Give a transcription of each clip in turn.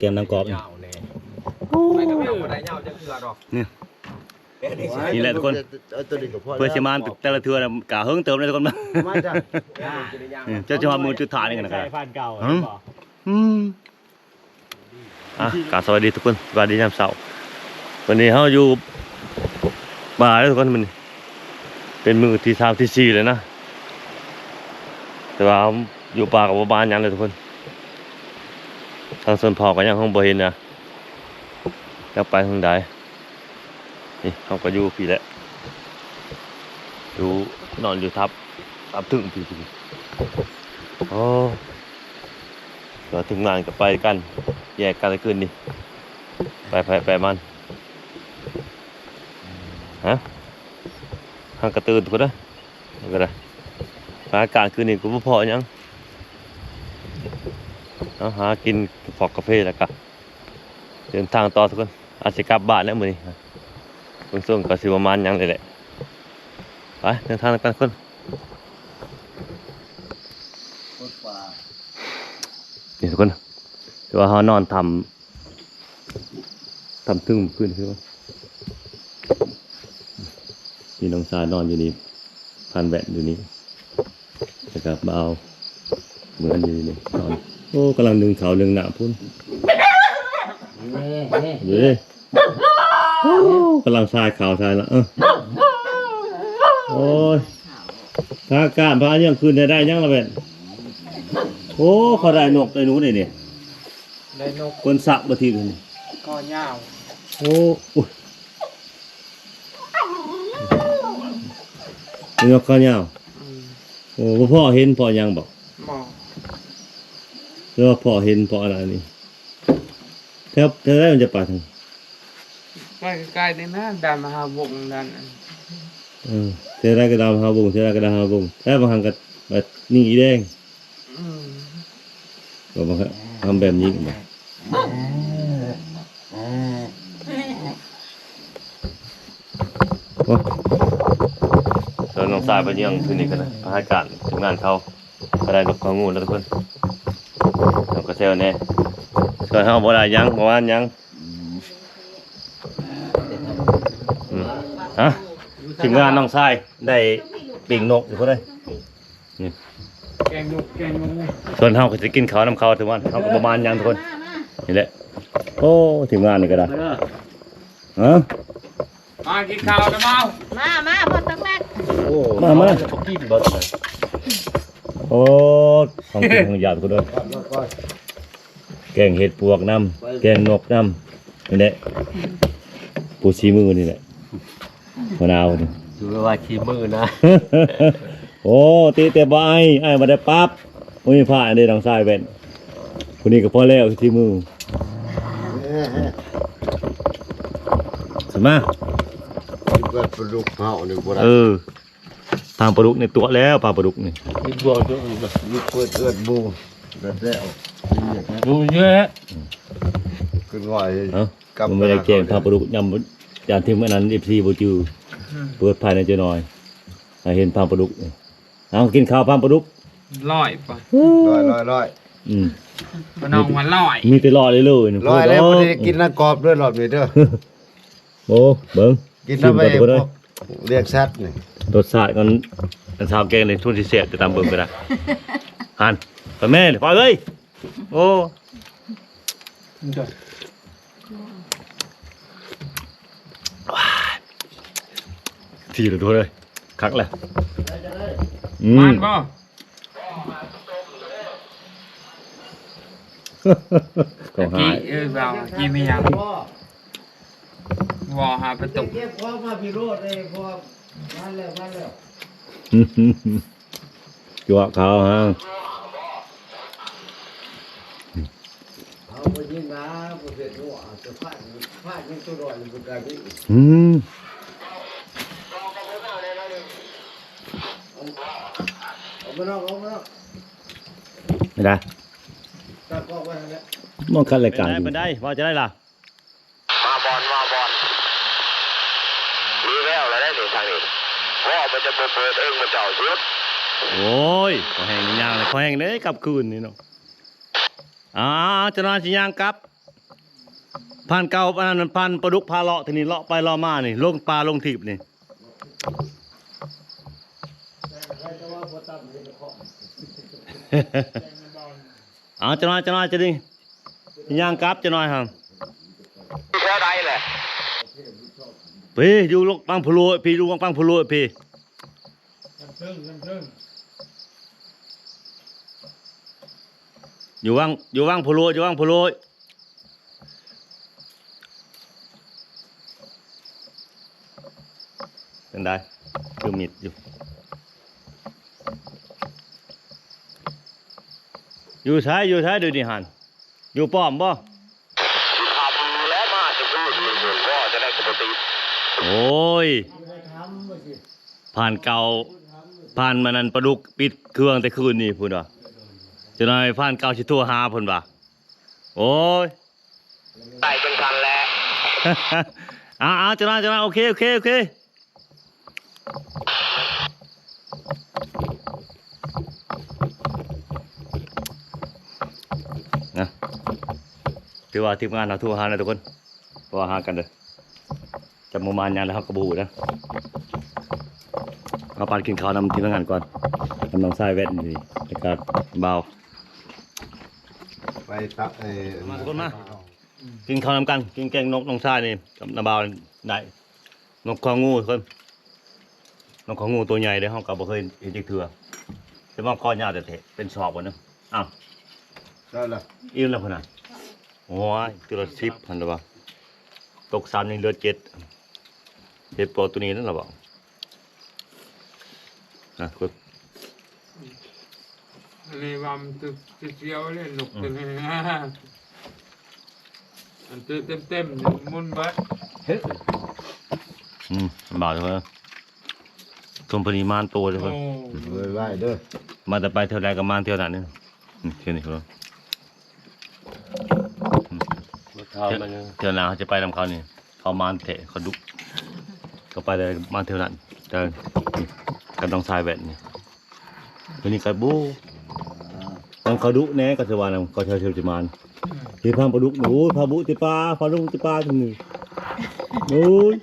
ແກ້ມນ້ຳກອກ ຍາວແນ່ ໄປກັບເຮົາບໍ່ໄດ້ຍາວຈັກເທື່ອດອກ ນີ້ ນີ້ແຫຼະທຸກຄົນ ເອົາຕົວນີ້ກໍພໍແລ້ວ ເພື່ອຊິມາແຕ່ລະເທື່ອນະ ກະເຫິງເຕີບເລີຍທຸກຄົນ ມາຈ້ະ ອືມ ເຈົ້າຊິຮອດມື້ສຸດທ້າຍນີ້ກັນນະ ໃຊ້ພັນເກົ່າ ຫຶ? ອືມ ອ່ະ ກາບສະບາຍດີທຸກຄົນ ສະບາຍດີຍາມເຊົ້າ ວັນນີ້ເຮົາຢູ່ປ່າເດີທຸກຄົນ ມື້ນີ້ເປັນມື້ທີສາມທີສີ່ແລ້ວນະ ແຕ່ວ່າຢູ່ປ່າກໍບໍ່ປານຫຍັງເລີຍທຸກຄົນ ທາງຊົນເຜົ່າກໍຍັງບໍ່ເຫັນນະ ຈັກໄປທາງໃດ ນີ້ເຮົາກໍຢູ່ພີ້ແຫຼະ ຢູ່ ນອນຢູ່ທັບ ທັບເທິງພີ້ ໂອ້ ແຕ່ວ່າທີມງານກໍໄປກັນ ແຍກກັນຄືນນີ້ ໄປໃຜໄປມັນ ຮະ ຫາກະຕື່ນພຸ້ນນະ ມັນກໍໄດ້ ອາກາດຄືນນີ້ກໍບໍ່ພໍຫຍັງ ເອົາ ຫາກິນພອກກາເຟແລ້ວກະ ເດີນທາງຕໍ່ທຸກຄົນ ອາດຊິກັບບ້ານແລ້ວມື້ນີ້ ເບິ່ງຊົງກໍຊິປະມານຫຍັງນີ້ແຫຼະ ໄປເດີນທາງນຳກັນທຸກຄົນ ນີ້ທຸກຄົນ ຖືວ່າເຮົານອນຖ້ຳ ຖ້ຳເທິງຄືນຄືວ່າ ມີນ້ອງຊາຍນອນຢູ່ນີ້ ພັນແວ່ນຢູ່ນີ້ ແລ້ວກໍບ່າວເມືອນຢູ່ນີ້ນອນ ໂອ້ ກຳລັງໜຶ້ງເຂົ້າໜຶ້ງນ້ຳພຸ້ນ ເດ້ ໂອ້ ກຳລັງຊາຍເຂົ້າຊາຍນ້ຳ ເອີ ໂອ້ຍ ພາການພາເລື່ອງຄືນໄດ້ ໄດ້ຫຍັງລະແວ່ນ ໂອ້ ເຂົາໄດ້ນົກໄດ້ໜູໄດ້ນີ້ ໄດ້ນົກ ຄົນສັກບໍ່ຖືກນີ້ ຄໍຍາວ ໂອ້ ໂອ້ຍ ເປັນນົກຄໍຍາວ ອືມ ໂອ້ ບໍ່ພໍເຫັນພໍຫຍັງບໍ? ບໍ່ ຫຼືວ່າພໍເຫັນພໍອັນນັ້ນນີ້ ແຖວ ແຖວໃດມັນຈະໄປທາງ ໄປໃກ້ໆນີ້ນະ ດຳຫາວົງນັ້ນ ເອີ ເທື່ອໃດກໍດຳຫາວົງ ເທື່ອໃດກໍດຳຫາວົງ ແຕ່ບາງຄັ້ງກໍແບບນີ້ອີແດງ ອືມ ກໍມາທຳແບບນີ້ກໍໄດ້ ໂອ້ ສ່ວນນ້ອງຊາຍເພິ່ນຍັງຄືນີ້ກັນນະ ພາການທີມງານເຂົາ ກໍໄດ້ນົກເຂົາງູແລ້ວທຸກຄົນ ເຮົາກໍແຊວແດ່ ສ່ວນເຮົາບໍ່ໄດ້ຫຍັງ ບໍ່ວ່າຫຍັງ ອືມ ຮະ ທີມງານນ້ອງຊາຍໄດ້ປີ້ງນົກຢູ່ພຸ້ນເດ້ ນີ້ ແກງນົກ ແກງນົກ ສ່ວນເຮົາກໍຊິກິນເຂົ້ານຳເຂົາທຸກວັນ ເຮົາກໍບໍ່ມານຫຍັງທຸກຄົນ ນີ້ແຫຼະ ໂອ້ ທີມງານນີ້ກໍໄດ້ ເອີ ຮະ ມາກິນເຂົ້ານຳເຮົາ ມາ ມາ ບໍ່ຕ້ອງແລກ ໂອ້ ມາ ມາ ກິນເບິດ ໂອ້ ຂອງກິນຂອງຢາກພຸ້ນເດີ ແກງເຫັດປວກນຳ ແກງນົກນຳ ນີ້ແຫຼະ ຜູ້ຊີ້ມືນີ້ແຫຼະ ຫົວໜ້າເພິ່ນ ຄືວ່າຂີ້ມືນະ ໂອ້ ຕິແຕ່ບໍ່ອ້າຍ ອ້າຍບໍ່ໄດ້ປັບ ບໍ່ມີຜ້າເດ້ ນ້ອງຊາຍແວ່ນ ຜູ້ນີ້ກໍພໍແລ້ວ ທີ່ມື ຂຶ້ນມາ ເປັນປາດຸກເຮົານີ້ບໍ່ໄດ້ ເອີ ປາປາດຸກນີ້ຕົວະແລ້ວ ປາປາດຸກນີ້ ມີບ່ວງຕົວະ ມີເປີດເອື້ອນໝູ່ແລ້ວ ມີຫຍັງ ໝູ່ເຍອະ ຂຶ້ນຫວຍ ເອົ້າ ກັບ ມັນບໍ່ໄດ້ແກງປາປາດຸກ ຍາມ ຍາມທີ່ມື້ນັ້ນ ເອັຟຊີ ບໍ່ຈື່ ອືມ ເປີດພາຍໃນຈັກໜ່ອຍ ໃຫ້ເຫັນປາປາດຸກນີ້ ເອົາ ກິນເຂົ້າ ພາມປາດຸກ ຮ້ອຍປະ ຮ້ອຍ ຮ້ອຍ ຮ້ອຍ ອືມ ບໍ່ນ້ອງວ່າຮ້ອຍ ມີແຕ່ຮ້ອຍເລີຍ ຮ້ອຍແລ້ວ ບໍ່ໄດ້ກິນນະກອບເດີ ລອບນີ້ເດີ ໂອ້ ເບິ່ງ ກິນນຳໄອ້ພວກລ້ຽງສັດນີ້ ລົດຊາດມັນ ອັນຊາວແກງນີ້ ຊົງຊິແຊບ ແຕ່ຕາມເບິ່ງກໍໄດ້ ຫັ້ນ ໄປແມ່ ໄປເອີຍ ໂອ້ ທີ່ລະໂດຍ ຄັກແຫຼະ ອືມ ມັນບໍ່ ກໍຫາຍ ເອີ ເວົ້າ ກິນອີຫຍັງ ວໍຫາປະຕູ ເກັບຂອງມາພີໂລດເດ້ ເພາະວ່າມາແລ້ວ ມາແລ້ວ ຈົວະເຂົາຫາ ເຮົາບໍ່ຍິງນະ ບໍ່ເຮັດຫົວ ຈະພາດ ພາດຍັງຕົວນ້ອຍຢູ່ບໍ່ໄກນີ້ ອືມ ເອົາມານອກ ເອົາມານອກ ໄດ້ ຕັ້ງກ້ອງໄວ້ຫັ້ນແຫຼະ ມອງຄັດລາຍການ ເປັນໃດ ເປັນໃດ ວ່າຈະໄດ້ລະ ມາບອນ ມາບອນ ມີແວວແລ້ວເດ້ນີ້ທາງນີ້ ບໍ່ ມັນຈະບໍ່ເປີດເອີງ ມັນເຈົ້າຢຸດ ໂອ້ຍ ພໍແຮງນີ້ຍ່າງເລີຍ ພໍແຮງເດ້ກັບຄືນນີ້ເນາະ ອ້າວ ເຈົ້ານ້ອຍຊິຍ່າງກັບ ຜ່ານເກົ່າ ອັນນັ້ນ ຜ່ານປາດຸກ ພາເລາະ ທີນີ້ເລາະໄປເລາະມານີ້ ລົງປ່າລົງທິບນີ້. ເອົາ ຈັກໜ້ອຍ ຈັກໜ້ອຍ ຈະນີ້ ຍ່າງກັບຈັກໜ້ອຍຫັ້ນ. ແຖວໃດແຫຼະ? ພີ້ ຢູ່ວັງຜະໂລຍ ພີ້ ຢູ່ວັງ ວັງຜະໂລຍ ພີ້ ຢູ່ວັງ ຢູ່ວັງຜະໂລຍ ຢູ່ວັງຜະໂລຍ. ຈັ່ງໃດ? ຄືມິດຢູ່. ຢູ່ໃສ? ຢູ່ໃສດຽວນີ້ຫັ້ນ? ຢູ່ປ້ອມບໍ່? ໂອ້ຍ ພານເກົ່າ ພານມັນນັ້ນປາດຸກປິດເຄື່ອງແຕ່ຄືນນີ້ພຸ້ນວ່າ ຈັກໜ້ອຍພານເກົ່າຊິໂທຫາເພິ່ນວ່າ. ໂອ້ຍ ໄປເປັນຄັນແລ້ວ. ເອົາໆ ຈັກໜ້ອຍ ຈັກໜ້ອຍ ໂອເຄ ໂອເຄ ໂອເຄ ນະ. ຖືວ່າທີມງານເຮົາໂທຫາແລ້ວທຸກຄົນ ເພາະວ່າຫາກັນເດີ ຈະປະມານຫຍັງແລ້ວເຮົາກໍບໍ່ຮູ້ນະ. ເຮົາປານກິນເຂົ້ານຳທີມງານກ່ອນ ນຳນ້ອງຊາຍແວ່ນນີ້ ແລ້ວກໍບ່າວ ໄປຕະ ເອີ ມາທຸກຄົນມາ ກິນເຂົ້ານຳກັນ ກິນແກງນົກນ້ອງຊາຍນີ້ກັບນ້າບ່າວໄດ້ ນົກຄອງງູທຸກຄົນ ນົກຄອງງູໂຕໃຫຍ່ເດ້ ເຮົາກໍບໍ່ເຄີຍເຫັນຈັກເທື່ອ ແຕ່ວ່າຄໍຍາວແທ້ໆ ເປັນສອບພຸ້ນນະ. ອ້າວ ໄດ້ລະ ອີ່ມແລ້ວພຸ້ນນະ. ໂອ້ຍ ຕົວລະສິບຫັ້ນລະວ່າ ຕົກສາມຍັງເຫຼືອເຈັດ ເຮັດປອກຕົວນີ້ນັ້ນລະວ່າ. ອ່ະ ກົດ ອັນນີ້ວ່າມັນຖືກສຽວເລີຍນົກ ອືມ ຕົວນີ້ ອັນຖືກເຕັມໆ ໝຸ່ນເບິດ. ອືມ ບາດເດີ ສົມພະນີມານໂຕເດີ ໂອ້ ເບິ່ງໄວ້ເດີ ມາແຕ່ໄປແຖວໃດກໍມານແຖວນັ້ນເດີ. ອືມ ເທື່ອນີ້ເນາະ ອືມ ເທື່ອ ເທື່ອໜ້າເຮົາຈະໄປນຳເຂົານີ້ ເຂົາມານແທ້ ເຂົາດຸ ເຂົາໄປແລ້ວມານແຖວນັ້ນ ແຕ່ ອືມ ກັບນ້ອງຊາຍແວ່ນນີ້ ເທື່ອນີ້ກໍບູ ມັນເຂົາດຸແດ່ ກໍຊິວ່ານຳ ເຂົາເຈົ້າຊິມານ ທີ່ພາປາດຸກ ໂອ້ຍ ພາບຸຕິປາ ພາລຸງຕິປາ ໂອ້ຍ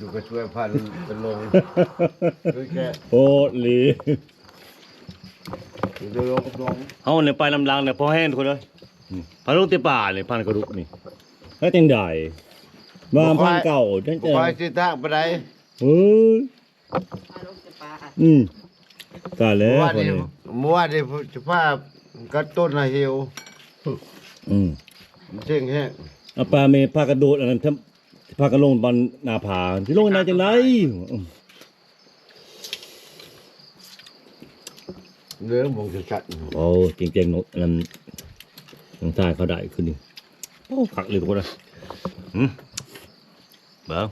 ດູກະຊ່ວຍພາລົງ ໂອດລີ. ເຮົານີ້ໄປນຳຫຼັງນີ້ພໍແຮງທຸກຄົນເອີຍ ອືມ ພາລົງແຕ່ປ່ານີ້ ພານກະດຸກນີ້ ແລ້ວຈັ່ງໃດ ວ່າ ບໍ່ຄ່ອຍ ພານເກົ່າ ຈັ່ງ ບໍ່ຄ່ອຍຊິຕາກປານໃດ ເອີຍ ພາລົງແຕ່ປ່າ ອືມ ຕາຍແລ້ວ ມື້ວານນີ້ ມື້ວານນີ້ສະພາບກັບຕົ້ນລະຫິວ ອືມ ເສັງແຮງ ເອົາປາແມ່ພາກະໂດດ ອັນນັ້ນ ພາກັນລົງບ່ອນໜ້າຜາ ຊິລົງໄດ້ຈັ່ງໃດ? ເດີ ມອງຊັດໆ ໂອ້ ເກັ່ງໆ ເນາະ ອັນນັ້ນ ນ້ອງຊາຍເຂົາໄດ້ຄືນນີ້ ໂອ້ ຄັກເລີຍທຸກຄົນເອີຍ ຫືມ ເບິ່ງ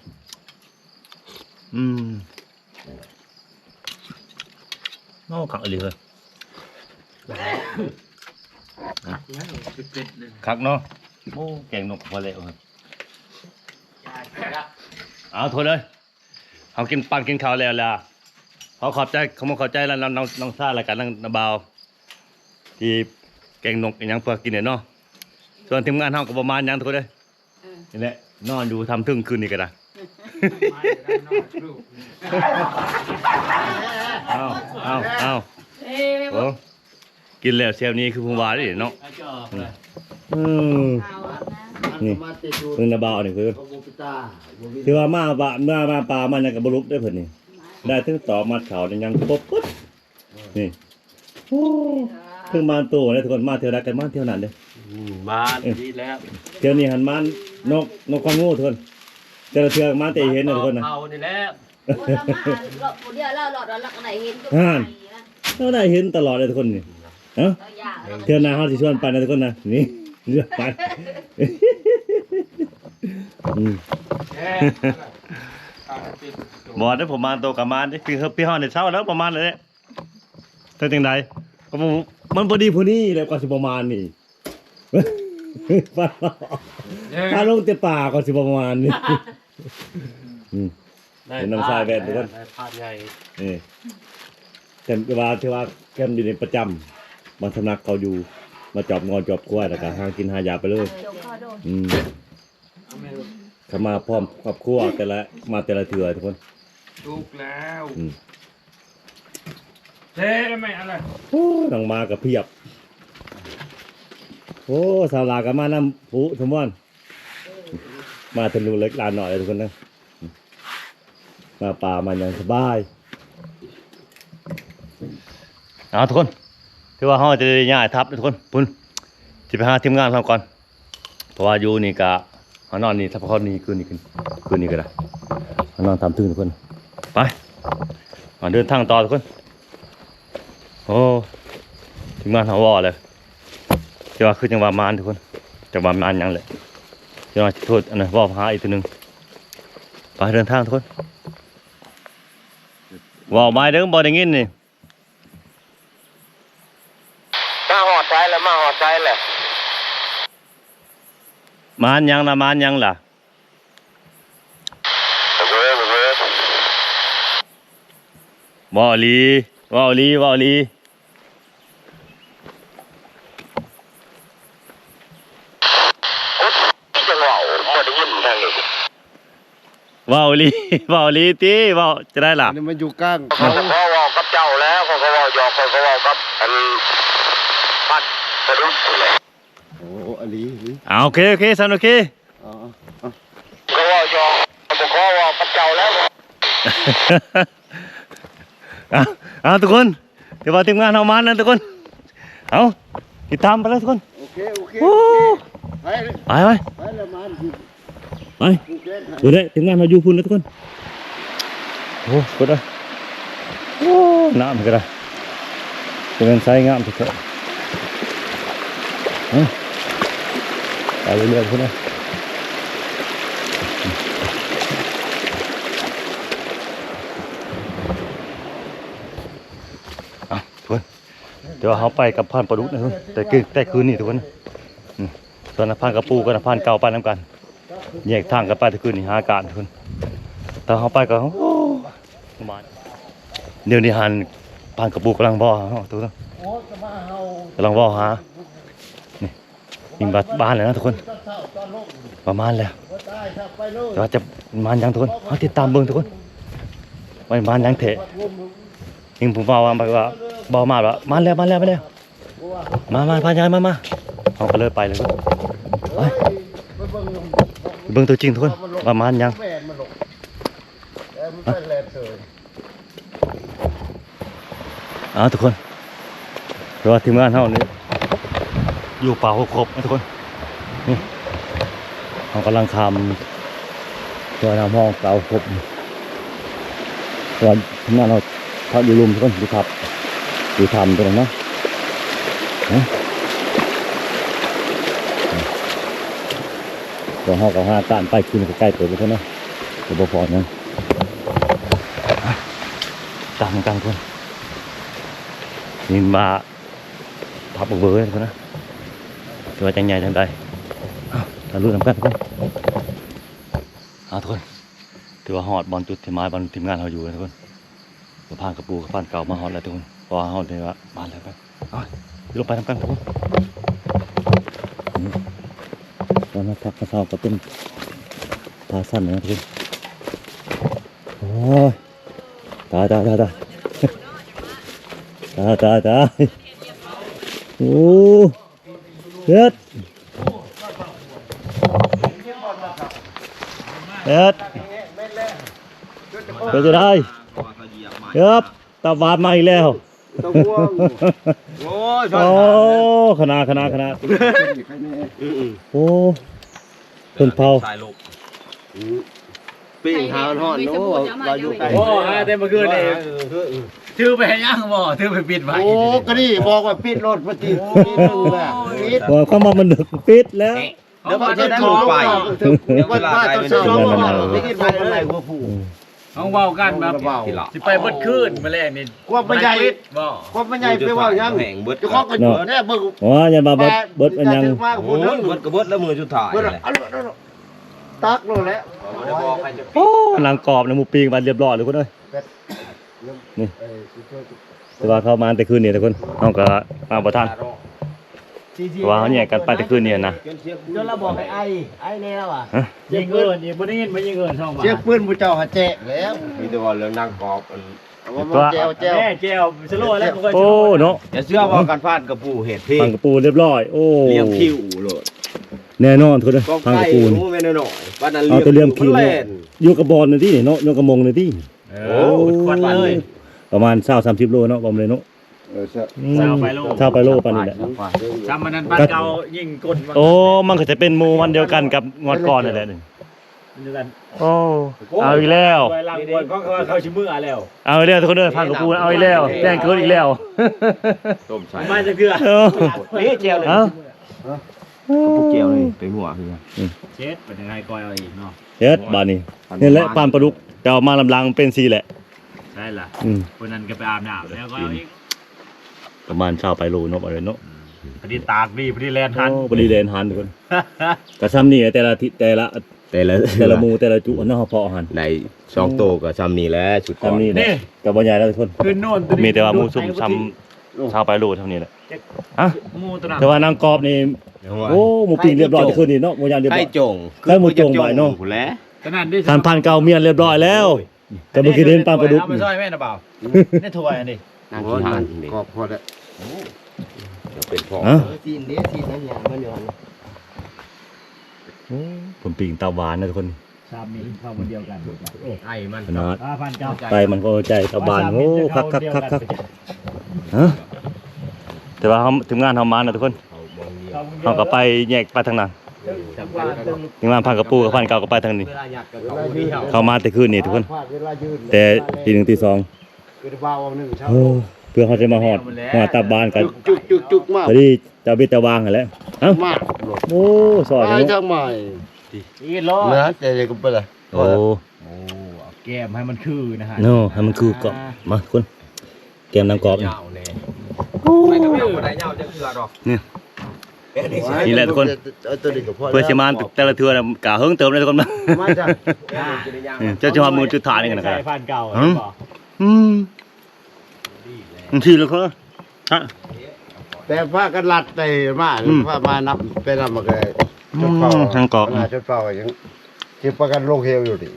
ອືມ ໂອ້ ຄັກອີ່ຫຼີເຮີ້ຍ ຄັກເນາະ ໂອ້ ແກງນົກພໍແລ້ວເຮີ້ຍ ເອົາ ໂທດເລີຍ. ເຮົາກິນປັ້ນກິນເຂົ້າແລ້ວລະ ຂໍຂອບໃຈ ຂໍຂອບໃຈນຳນ້ອງ ນ້ອງຊາຍ ແລ້ວກະນຳນ້າບ່າວ ທີ່ແກງນົກອີ່ຫຍັງເພື່ອກິນເນາະ ສ່ວນທີມງານເຮົາກໍບໍ່ມາຫຍັງທຸກຄົນເອີຍ ເອີ ນີ້ແຫຼະ ນອນຢູ່ຖ້ຳເທິງຄືນນີ້ກໍໄດ້ ເອົາ ເອົາ ເອົາ ເອີ ໂອ້ ກິນແລ້ວແຊວນີ້ຄືຜູ້ວ່າເດ້ເນາະ ອືມ ນີ້ ເບິ່ງນະບ່າວນີ້ຄື ຖືວ່າມາບ້ານ ມາ ມາປ່າມາຫຍັງກໍບໍ່ຫຼຸບເດ້ເພິ່ນນີ້ ໄດ້ເຖິງຕອກມັດເຂົ້ານີ້ຍັງຄົບເບິດ ນີ້ ໂອ້ ເຖິງມານໂຕເດ້ທຸກຄົນ ມາເທື່ອໃດກໍມາເທື່ອນັ້ນເດ້ ອືມ ມາດີແລ້ວ ເທື່ອນີ້ຫັ້ນມານ ນົກ ນົກຄອງງູທຸກຄົນ ແຕ່ລະເທື່ອມາແຕ່ເຫັນນະທຸກຄົນນະ ເຂົານີ້ແຫຼະ ໂອ້ຍ ລະມາເລາະຜູ້ດຽວ ລະເລາະ ລະກໍໄດ້ເຫັນຢູ່ ຫັ້ນ ລະໄດ້ເຫັນຕະຫຼອດເລີຍທຸກຄົນນີ້ ເອີ ເທື່ອໜ້າເຮົາຊິຊວນໄປນະທຸກຄົນນະ ນີ້ ຊວນໄປ ອືມ ບໍ່ໄດ້ ປະມານໂຕກະມານເດ້ ພີ່ ພີ່ເຮົານີ້ເຊົາແລ້ວ ປະມານແລ້ວເດ້ ເຮັດຈັ່ງໃດ ມັນພໍດີພໍດີແລ້ວ ກວ່າຊິປະມານນີ້ ພາລົງແຕ່ປ່າ ກວ່າຊິປະມານນີ້ ອືມ ໄດ້ ເຫັນນ້ອງຊາຍແວ່ນທຸກຄົນ ໄດ້ພາໃຫຍ່ ນີ້ ແຕ່ວ່າ ແຕ່ວ່າແຄມຢູ່ໃນປະຈຳ ບ້ານສຳນັກເຂົາຢູ່ ມາຈອບງົວຈອບຄວາຍ ແລ້ວກໍຫາກິນຫາຢາໄປເລີຍ. ອືມ ເຂົາມາພ້ອມຄອບຄົວ ແຕ່ລະ ມາແຕ່ລະເທື່ອທຸກຄົນ. ຖືກແລ້ວ ອືມ ເທແລ້ວແມ່ ອັນນັ້ນ ໂອ້ ນ້ອງໝາກໍພຽບ. ໂອ້ ສາວລາວກໍມານຳຜູ້ ສົມພອນ ມາແຕ່ລູກເລັກຫຼານນ້ອຍເດີທຸກຄົນເດີ. ມາປ່າມາຫຍັງສະບາຍ. ເອົາທຸກຄົນ ຖືວ່າເຮົາຈະໄດ້ຍ້າຍທັບທຸກຄົນ. ພຸ້ນ ຊິໄປຫາທີມງານເຮົາກ່ອນ ເພາະວ່າຢູ່ນີ້ກະ ເຮົານອນນີ້ ສະເພາະນີ້ ຄືນນີ້ ຄືນ ຄືນນີ້ກໍໄດ້ ເຮົານອນຕາມຕື່ນທຸກຄົນ. ໄປ ເຮົາເດີນທາງຕໍ່ທຸກຄົນ. ໂອ້ ທີມງານເຮົາເວົ້າແລ້ວ ແຕ່ວ່າຄືຈັ່ງວ່າມານທຸກຄົນ ຈັກວ່າມານຫຍັງແຫຼະ. ເຈົ້າໜ້າທີ່ໂທດອັນນັ້ນ ເວົ້າຫາອີກເທື່ອໜຶ່ງ. ໄປເດີນທາງທຸກຄົນ. ເວົ້າໄວເດີ ບໍ່ໄດ້ຍິນນີ້. ມາຮອດໃສລະ ມາຮອດໃສລະ? ມານຫຍັງລະ ມານຫຍັງລະ? ເວົ້າອີ່ຫຼີ ເວົ້າອີ່ຫຼີ ເວົ້າອີ່ຫຼີ. ຈັງເວົ້າ ບໍ່ໄດ້ຍິນທາງນີ້. ເວົ້າອີ່ຫຼີ ເວົ້າອີ່ຫຼີຕິ ເວົ້າຈະໄດ້ລະ? ອັນນີ້ມັນຢູ່ກາງເຂົາ. ຂ້ອຍກໍເວົ້າກັບເຈົ້າແລ້ວ ຂ້ອຍກໍເວົ້າຫຍອກ ຂ້ອຍກໍເວົ້າກັບອັນ ປັດປະດຸກພຸ້ນແຫຼະ. ໂອ້ ອີ່ຫຼີ ອີ່ຫຼີ. ອ່າ ໂອເຄ ໂອເຄ ຊັ້ນໂອເຄ. ອໍ ອໍ ກໍເວົ້າຫຍອກ ບໍ່ຂໍເວົ້າກັບເຈົ້າແລ້ວ. ເອົາ ເອົາ ທຸກຄົນ ຖືວ່າທີມງານເຮົາມານະທຸກຄົນ. ເອົາ ຕິດຕາມໄປເລີຍທຸກຄົນ. ໂອເຄ ໂອເຄ ໂອ້ ໂອເຄ ໄປ ໄປ ໄປ ໄປລະມານ. ໄປ ໂອເຄ ພຸ້ນເດ້ ທີມງານເຮົາຢູ່ພຸ້ນເດ້ທຸກຄົນ. ໂອ້ ພຸ້ນເດ້ ໂອ້ ນ້ຳກໍໄດ້ ເປັນໃສງາມແທ້ໆ. ເອີ ໄປເລື້ອຍໆພຸ້ນເດ້. ເອົາ ທຸກຄົນ ແຕ່ວ່າເຮົາໄປກັບພານປະດຸກນະ ແຕ່ຄືນ ແຕ່ຄືນນີ້ທຸກຄົນ. ອືມ ສ່ວນພານກະປູກັບພານເກົ່າໄປນຳກັນ ແຍກທາງກັນໄປແຕ່ຄືນນີ້ ຫາການທຸກຄົນ. ແຕ່ເຮົາໄປກໍ ໂອ້ ປະມານ ດຽວນີ້ຫັ້ນ ພານກະປູກຳລັງເວົ້າຫາເຮົາທຸກຄົນ ກຳລັງເວົ້າຫາ ນີ້ ຍິງບາດ ບາດແລ້ວນະທຸກຄົນ ປະມານແລ້ວ. ແຕ່ວ່າຈະມານຫຍັງທຸກຄົນ ເຮົາຕິດຕາມເບິ່ງທຸກຄົນ ວ່າມານຫຍັງແທ້. ຍິງຜູ້ເວົ້າວ່າ ວ່າ ເວົ້າມາວ່າ ມານແລ້ວ ມານແລ້ວ ມາແລ້ວ ມາ ມາ ພາຍາຍມາ ມາ. ເຮົາກໍເລີຍໄປເລີຍທຸກຄົນ ໄປ ໄປເບິ່ງຕົວຈິງທຸກຄົນ ວ່າມານຫຍັງ. ເອົາທຸກຄົນ ເພາະວ່າທີມງານເຮົານີ້ຢູ່ປ່າຫົວຄົບນະທຸກຄົນ. ນີ້ເຮົາກຳລັງຂ້າມແມ່ນ້ຳຮອງປ່າຫົວຄົບ ເພາະວ່າທີມງານເຮົາພັກຢູ່ລຸ່ມທຸກຄົນ ຢູ່ທັບ ຢູ່ຖ້ຳຕົວນັ້ນນະ. ພວກເຮົາກໍຫາການໄປຂຶ້ນໃກ້ໆ ເຕີບເລີຍເນາະ ກໍບໍ່ພໍຫຍັງ. ຕາມກັນພຸ້ນ ນີ້ມາພັບເບີເລີຍພຸ້ນນະ ແຕ່ວ່າຈັ່ງໃຫຍ່ຈັ່ງໃດ ເອົ້າ ມາລຸ້ນນຳກັນທຸກຄົນ. ເອົາທຸກຄົນ ຖືວ່າຮອດບ່ອນຈຸດທີ່ໝາຍ ບ່ອນທີມງານເຮົາຢູ່ແລ້ວທຸກຄົນ. ສະພານກະປູກັບພານເກົ່າມາຮອດແລ້ວທຸກຄົນ ເພາະວ່າເຮົາໄດ້ວ່າມາແລ້ວໄປ. ເອົາ ລົງໄປນຳກັນທຸກຄົນ. ອືມ ຕອນເຮົາພັກເຮົາເຊົາກໍເປັນຂາສັ້ນນະທຸກຄົນ. ໂອ້ຍ ຕາຍ ຕາຍ ຕາຍ ຕາຍ ຕາຍ ຕາຍ ຕາຍ. ໂອ້ ເຮັດ ເຮັດ ເປັນຈັ່ງໃດ? ເອີບ ຕາຫວານມາອີກແລ້ວ. ຕາຫວານ ໂອ້ຍ ໂອ້ ຂະໜາດ ຂະໜາດ ຂະໜາດ. ອືມໆ ໂອ້ ເພິ່ນເຜົາ ສາຍລົບ. ອືມ ປີ້ງຫາຮ້ອນໆ ໂອ້ ວ່າຢູ່ໄກ. ໂອ້ ຫາແຕ່ມື້ຄືນນີ້. ເອີ ເອີ ເອີ ຖືໄປເຮັດຫຍັງບໍ່? ຖືໄປປິດໄວ້. ໂອ້ ກໍນີ້ບອກວ່າປິດລົດ ວ່າຕິດ. ໂອ້ ປິດ ວ່າຄຳວ່າມັນດຶກ ປິດແລ້ວ. ເອີ ດຽວມັນຈະໄດ້ອອກໄປ ເວລາໄດ້ ໄດ້ຍິນໄປ ໄດ້ຫົວຜູ້. ອືມ ເຮົາເວົ້າກັນວ່າ ເວົ້າ ຊິໄປເບິດຄືນມື້ແລງນີ້. ຄວາມພະຍາຍາມ ຄວາມພະຍາຍາມໄປເວົ້າຫຍັງ ແຫ້ງເບິດ ເຈົ້າຂອງກໍຢູ່ແນ່ເບິ່ງ. ອໍ ຢ້ານວ່າເບິດ ເບິດອັນຫຍັງ. ໂອ້ຍ ເບິດກໍເບິດແລ້ວ ມື້ສຸດທ້າຍ. ເບິດແລ້ວ ຕັກໂລດແລ້ວ. ໂອ້ ນັ່ງກອບໃນໝູ່ປີ້ງໄປຮຽບຮ້ອຍເລີຍຄົນເອີຍ. ນີ້ ແຕ່ວ່າເຂົາມາແຕ່ຄືນນີ້ທຸກຄົນ ເຮົາກໍມາບໍ່ທັນ. ເພາະວ່າເຮົາແຍກກັນໄປແຕ່ຄືນນີ້ນະ ຈົນລາວບອກໃຫ້ໄອ ໄອແນ່ລາວວ່າ ຮະ ຍິງເອີ້ນອີກ ບໍ່ໄດ້ຍິນບໍ່ຍິງເອີ້ນສອງບາດ ສຽງປືນຜູ້ເຈົ້າຫາແຈ້ງແລ້ວ ມີແຕ່ເວົ້າເລື່ອງນາງກອບ ອັນ ເອົາມາແຈ່ວ ແຈ່ວ ແຈ່ວສະໂລແລ້ວ ໂອ້ ເນາະ ຢ່າເຊື່ອວ່າການຟາດກະປູເຮັດເພງ ຟາດກະປູຮຽບຮ້ອຍ ໂອ້ ລຽງຄິ້ວໂລດ ແນ່ນອນທຸກຄົນເດີ ຟາດກະປູນີ້ ໂອ້ ແມ່ນນ້ອຍໆ ປານນັ້ນ ເອົາແຕ່ລຽງຄິ້ວ ຢູ່ກະບອນນີ້ຕິເນາະ ຢູ່ກະມົງນີ້ຕິ ເອີ ໂອ້ ປະມານຊາວສາມສິບໂລເນາະ ປະມານເນາະ ເອີ ຊາວປາຍໂລ ຊາວປາຍໂລປານນີ້ແຫຼະ ຊ້ຳມັນນັ້ນປານເກົ່າຍິງກົ້ນ ໂອ້ ມັນກະຈະເປັນໝູ່ວັນດຽວກັນກັບງວດກ່ອນນັ້ນແຫຼະນີ້ ໂອ້ ເອົາອີກແລ້ວ ເຂົາຊິເມືອແລ້ວ ເອົາອີກແລ້ວທຸກຄົນເດີ ຟັງກະປູເອົາອີກແລ້ວ ແຈ້ງເກີດອີກແລ້ວ ຕົ້ມໃສ່ ມາຈັກເທື່ອ ເອີ ເລະແຈ່ວເລີຍ ຮະ ກະປຸກແຈ່ວນີ້ໄປຫົວຄືກັນ ເຈັດ ເປັນຍັງໄງ ກ່ອຍເອົາອີກເນາະ ເຮັດບາດນີ້ ນີ້ແຫຼະ ປານປາດຸກ ແຕ່ວ່າມາລຳຫຼັງເປັນຊີ້ແຫຼະ ໃຊ່ລະ ອືມ ຄົນນັ້ນກະໄປອາບນ້ຳແລ້ວ ກ່ອຍເອົາອີກ ປະມານຊາວປາຍໂລເນາະ ບາດນີ້ເນາະ ອືມ ພໍດີຕາກດີ ພໍດີແລ່ນຫັນ ໂອ້ ພໍດີແລ່ນຫັນທຸກຄົນ ກະຊ່ຳນີ້ແຕ່ລະທິດ ແຕ່ລະ ແຕ່ລະ ແຕ່ລະໝູ່ ແຕ່ລະຈຸເນາະ ເຮົາເພາະຫັ້ນ ໄດ້ສອງໂຕກະຊ່ຳນີ້ແຫຼະ ຊຸດກ່ອນ ຊ່ຳນີ້ແຫຼະ ກະບໍ່ໃຫຍ່ແລ້ວທຸກຄົນ ຄືໂນນໂຕນີ້ ມີແຕ່ວ່າໝູ່ຊຸ່ມຊ່ຳ ຊາວປາຍໂລເທົ່ານີ້ແຫຼະ ຮະ ໝູ່ໂຕນັ້ນ ແຕ່ວ່ານາງກອບນີ້ ໂອ້ ໝູ່ປີ້ງຮຽບຮ້ອຍຄືນນີ້ເນາະ ໝູ່ຢ່າງຮຽບຮ້ອຍ ໄຂ່ຈົງ ໄຂ່ໝູ່ຈົງໄວ້ເນາະ ໂຕນັ້ນເດ້ ທ່ານພັນເກົ້າມຽນຮຽບຮ້ອຍແລ້ວ ແຕ່ເມື່ອກີ້ເຫັນປານປາດຸກ ເອົາມາຊ່ອຍແມ່ນະບ່າວ ໃນຖ້ວຍອັນນີ້ ນາງຂີ້ຮ້ານນີ້ ກອບພໍແລ້ວ ໂອ້ ເປັນພໍ ຮະ ຊີ້ນເດ້ ຊີ້ນນັ້ນຫຍັງມັນຢູ່ຫັ້ນ ໂອ້ ເພິ່ນປີ້ງຕັບຫວານນະທຸກຄົນ ຊາມນີ້ເຂົ້າຄົນດຽວກັນ ໄຕມັນ ຂະໜາດ ອ່າ ພັນເກົ້າ ໄຕມັນກໍໃຈຕະບານ ໂອ້ ຄັກໆໆໆ ຮະ ແຕ່ວ່າເຮົາ ທີມງານເຮົາມານະທຸກຄົນ ເຮົາກະໄປແຍກໄປທາງນັ້ນ ທີມງານພັນກະປູກັບພັນເກົ້າກະໄປທາງນີ້ ເຂົາມາແຕ່ຄືນນີ້ທຸກຄົນ ແຕ່ຕີໜຶ່ງຕີສອງ ໂອ້ ເພື່ອເຮົາຈະມາຮອດ ຮອດຕັບຫວານກັນ ຈຸກໆໆໆ ມາ ພໍດີ ຈະເປັນຕາວາງຫັ້ນແຫຼະ ເອົ້າ ມາໂລດ ໂອ້ ຊອຍ ໄປທາງໃໝ່ ອີກໂລດ ນະ ແຕ່ກະໄປລະ ໂອ້ ໂອ້ ເອົາແກ້ມໃຫ້ມັນຄືນະຮະ ເນາະ ໃຫ້ມັນຄືກະ ອ່າ ມາທຸກຄົນ ແກ້ມນາງກອບ ຍາວແນ່ ໂອ້ ໄປກັບເຮົາບໍ່ໄດ້ຍາວຈັກເທື່ອດອກ ນີ້ ນີ້ແຫຼະທຸກຄົນ ເອົາໂຕນີ້ກະພໍ ເພື່ອຊິມາແຕ່ລະເທື່ອນະ ກະເຫິງເຕີບເລີຍທຸກຄົນ ມາຈ້ະ ເຈົ້າຊິຮອດມື້ສຸດທ້າຍນີ້ນະ ໃສ່ພັນເກົ້າ ອືມ ອືມ ຈັ່ງຊີ້ລະເພິ່ນ ແຕ່ພາກັນລັດໄປມາ ອືມ ພາມານຳ ໄປນຳມັນກະ ອືມ ຈົນເປົ່າ ທາງກອກ ຈົນເປົ່າຍັງ ຊິພາກັນລົງເຫວຢູ່ນີ້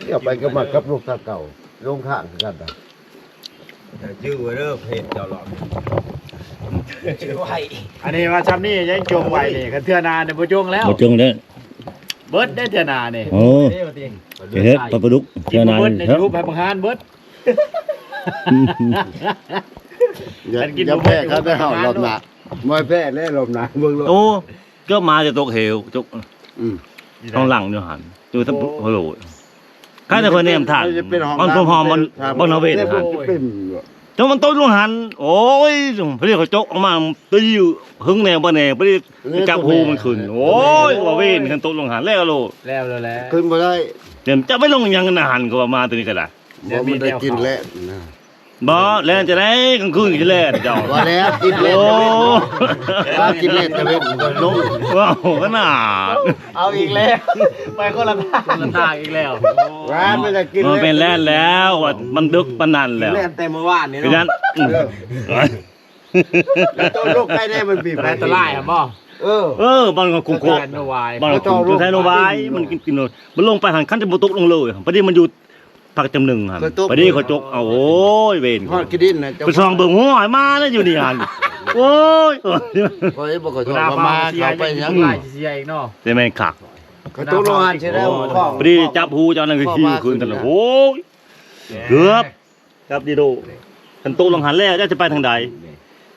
ເອົາໄປກະມາກັບລູກສາວເກົ່າ ລົງຂ້າງຄືກັນນະ ຈື່ໄວ້ເດີ ເພຈເຈົ້າຫຼອກ ຈື່ໄວ້ ອັນນີ້ວ່າຊ່ຳນີ້ຍັງຈົ່ງໄວ້ນີ້ ຄັນເທື່ອໜ້ານີ້ບໍ່ຈົ່ງແລ້ວ ບໍ່ຈົ່ງເດີ ເບິດໄດ້ເທື່ອໜ້ານີ້ ໂອ້ ເຮັດປາປາດຸກ ເທື່ອໜ້ານີ້ ເບິດໃນຢູທູບໃຫ້ບັກຫານເບິດ ຢ່າ ຢ່າແພ້ເຂົາໄດ້ເຮົາລອບໜ້າ ບໍ່ແພ້ແລ້ວລອບໜ້າ ເບິ່ງໂລດ ໂອ້ ເກືອບມາຈະຕົກເຫວ ຕົກ ອືມ ທາງຫຼັງຢູ່ຫັ້ນ ຢູ່ທາງ ໂອ້ ໂຫ ໃຄແຕ່ຂ້ອຍແນມທ່ານ ມັນຄວາມຫອມມັນ ມັນເນາະເວນຫັ້ນ ເປັນ ຈົນມັນຕົກລົງຫັ້ນ ໂອ້ຍ ພໍດີເຂົາຈົກອອກມາ ຕີຫຶງແດ່ບໍ່ແດ່ ພໍດີຈັບຫູມັນຂຶ້ນ ໂອ້ຍ ວ່າເວນ ຄັນຕົກລົງຫັ້ນ ແລ້ວໂລດ ແລ້ວ ແລ້ວແຫຼະ ຂຶ້ນບໍ່ໄດ້ ຈະໄປລົງຫຍັງນະຫັ້ນ ກະວ່າມາໂຕນີ້ກະໄດ້ ບໍ່ ມັນໄດ້ກິນແລ້ວນະ ບໍ່ ແລ່ນຈະໄດ້ ກາງຄືນຊິແລ່ນເຈົ້າ ວ່າແລ້ວກິນແລ້ວ ໂອ້ ວ່າກິນແລ້ວຕະເວັນມັນກະລົງ ວ້າວ ຂະໜາດ ເອົາອີກແລ້ວ ໄປຄົນລະທາງ ຄົນລະທາງອີກແລ້ວ ວ່າມັນຈະກິນ ມັນເປັນແລ່ນແລ້ວ ວ່າມັນດຶກປານນັ້ນແລ້ວ ແລ່ນແຕ່ມື້ວານນີ້ເນາະ ເປັນຫຍັງ ອືມ ແລ້ວໂຕລົງໄປແດ່ມັນບີບ ອັນຕະລາຍຫັ້ນບໍ່ ເອີ ເອີ ມັນກະຄຸກ ມັນກະຄຸກ ໃຊ້ໂລວາຍ ມັນກິນ ກິນໂລ ມັນລົງໄປຫັ້ນ ຄັນຈະບໍ່ຕົກລົງເລີຍ ພໍດີມັນຢູ່ ພັກຈຳໜຶ່ງຫັ້ນ ເຄີຍຕົກ ພໍດີເຂົາຈົກເອົາ ໂອ້ຍ ເວນ ຮອດຂີ້ດິນນະ ໄປສ່ອງເບິ່ງ ໂອ້ຍ ມາແລ້ວຢູ່ນີ້ຫັ້ນ ໂອ້ຍ ຂ້ອຍບໍ່ເຄີຍ ວ່າມາເຂົາໄປຫຍັງ ອືມ ເສຍອີກເນາະ ແຕ່ແມ່ນຄັກ ເຂົາຕົກລົງຫັ້ນຊິໄດ້ ພໍດີຈັບຫູເຈົ້ານັ້ນຄືຄືຄືນ ໂອ້ຍ ເກືອບ ຈັບດີໂດ ຄັນຕົກລົງຫັ້ນແລ້ວ ເຈົ້າຈະໄປທາງໃດ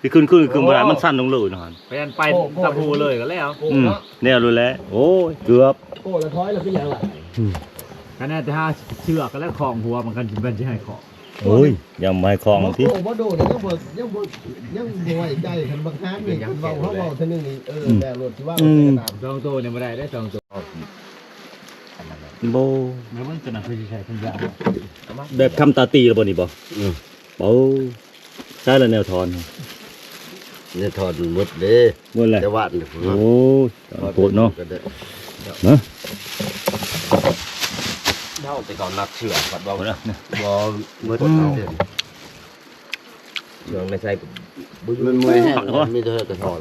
ຊິຂຶ້ນ ຂຶ້ນ ຂຶ້ນບໍ່ໄດ້ ມັນສັ່ນລົງເລີຍນະຫັ້ນ ໄປອັນ ໄປຕະພູເລີຍກະແລ້ວ ອືມ ແນວໂລດແຫຼະ ໂອ້ຍ ເກືອບ ໂອ້ ລະຖອຍລະເປັນຫຍັງລະ ອືມ ຄັນແຕ່ຫາເຊືອກກະແລ້ວ ຄອງຫົວມັນ ຄັນຊິແມ່ນຊິໃຫ້ຄອງ ໂອ້ຍ ຢ່າມາໃຫ້ຄອງຕິ ໂອ້ ບໍ່ໂດນ ຍັງບໍ່ ຍັງບໍ່ ຍັງບໍ່ໄວ້ໃຈ ຄັນບັກຫານນີ້ ເວົ້າ ເຮົາເວົ້າເທື່ອໜຶ່ງນີ້ ເອີ ອືມ ແລ້ວໂລດ ຊິວ່າ ອືມ ແຕ່ກະຕາມ ສອງໂຕນີ້ບໍ່ໄດ້ເດ້ ສອງໂຕ ບໍ່ ແມ່ນເບິ່ງໂຕນັ້ນ ຄືຊິໃຊ້ເປັນຍາ ແບບຄຳຕາຕີລະບໍ່ນີ້ບໍ່ ອືມ ໂອ້ ໃຊ້ລະແນວຖອນ ແນວຖອນໝົດເດ້ ໝົດແລ້ວ ແຕ່ວ່າ ໂອ້ຍ ໂພດເນາະ ນະ ເຮົາແຕ່ເກົ່ານັກເຊື່ອ ບັດເວົ້າ ບໍ່ ໝົດ ອືມ ເຊື່ອໃນໃຊ້ ມັນເມື່ອຍແຮງ ມີແຕ່ກະຖອນ